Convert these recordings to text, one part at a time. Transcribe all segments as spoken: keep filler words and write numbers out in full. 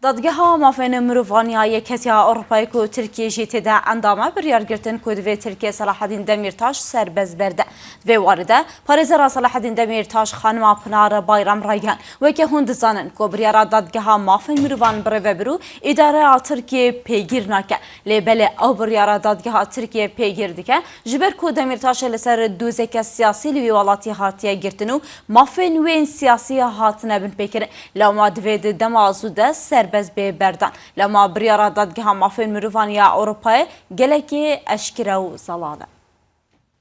Dadgeha Mafên Mirovan ya Yeketiya Ewropayê ku Tirkiye jî tê de endam e, biryar girtin ku divê Tirkiye Selahaddîn Demîrtaş serbest berde. Di vê warî de, parêzera Selahaddîn Demîrtaş, xanima Pinar Bayram raygihan, weke hûn dizanin ku biryara Dadgeha Mafên Mirovan birêvebir û îdareya Tirkiye pêgîr nake. Lê belê ew biryara Dadgeha Tirkiye pêgîr dike, ji ber ku Demîrtaşê li ser dozeke siyasî li wî welatî hatiye girtin û mafên wê yên siyasî hatine binpêkirin. Lewma divê di dema zû de serbest bê berdan. Lewma biryara Dadgeha Mafên Mirovan ya Ewropayê gelekî eşkere û zelal e.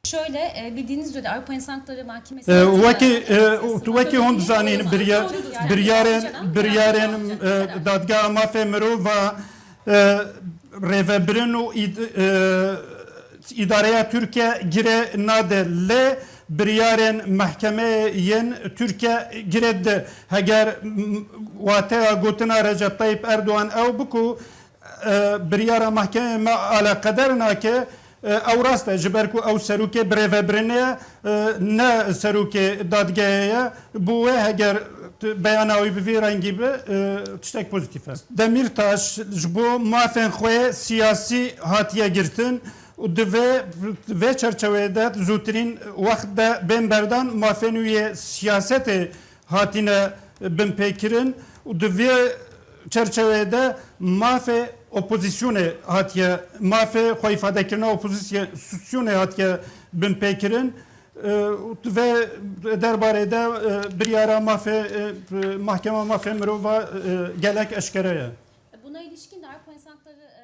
Şöyle, e, bildiğiniz üzere Avrupa İnsan Hakları Mahkemesi E, wekî, e, tu wekî hûn dizanîn, birya-, biryarên, biryarên, e, Dadgeha Mafê Mirova, e, rêvebirin û îd-, e, îdareya Tirkiye girê nade, lê biryarên mehkemeyê yên Tirkiye girê dide. Heger, m, wateya gotina Recep Tayyip Erdogan ew bi ku, e, biryara mehkemeyê me aleqeder nake, e, ew rast e, ji ber ku ew serokê birêvebirinê ye, e, ne serokê dadgehê ye. Bo wê heger tu beyana wî bi vî rengî bi, e, tiştek pozîtîf e. Demîrtaş ji bo mafên xwe siyasî hatiye girtin û di vê, vê çerçeveyê de zûtirîn wext de bên berdan mafên wî yê siyasetê hatine binpêkirin û di vê çerçeveyê de mafê opozîsyonê hatiye, mafê xwe îfadekirina opozîsye-, sîsyonê hatiye binpêkirin. E, û di vê derbarê de, e, biryara mafê, e, Mahkema Mafê Mirova, e, gelek eşkere ye. Buna ilişkin de Avrupa İnsan Hakları